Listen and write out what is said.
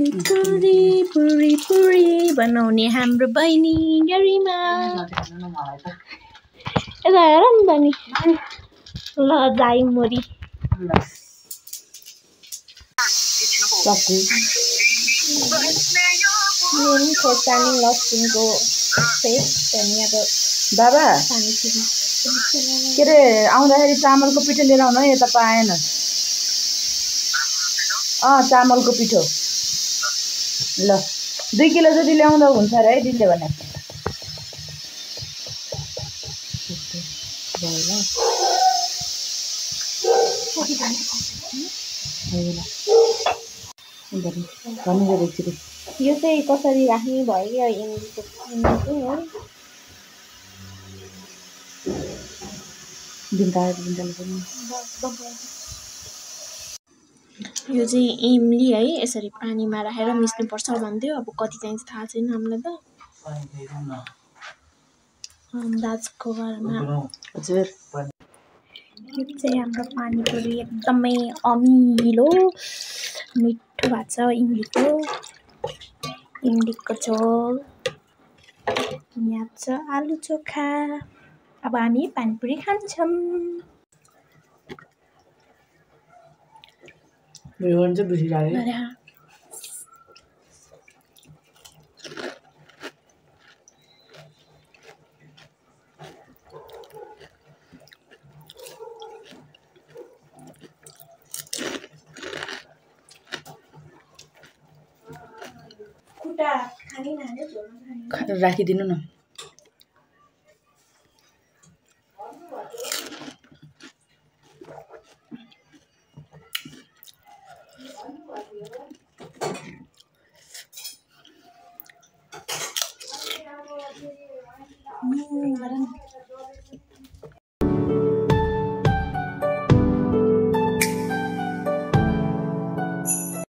पुरी पुरी पुरी बनाउने हाम्रो बहिनी गरिमा यता हेर नि त नि ल जाई मोरी खोर्सानी लसुनको पेस्ट धनियाँको बाबा पानी के अरे आउँदाखेरि चामलको पिठो लिएर आउनु है यता पाएन चामलको पिठो ल 2 किलो जति ल्याउँदा हुन्छ अरे है दिदीले भने यो चाहिँ कसरी राख्ने भयो इन्डीको चाहिँ है यो चाहिँ इमली है यसरी पानीमा राखेर मिच्नुपर्छ भन्थ्यो अब कति चाहिन्छ थाहा छैन हामीलाई त अन्दाजको बारेमा हजुर यो चाहिँ हाम्रो पानीपुरी एकदमै अमिलो मिठो भएको छ इमलीको झोल यहाँ छ आलु चोखा अब हामी पानीपुरी खान्छौँ राखिदिनु न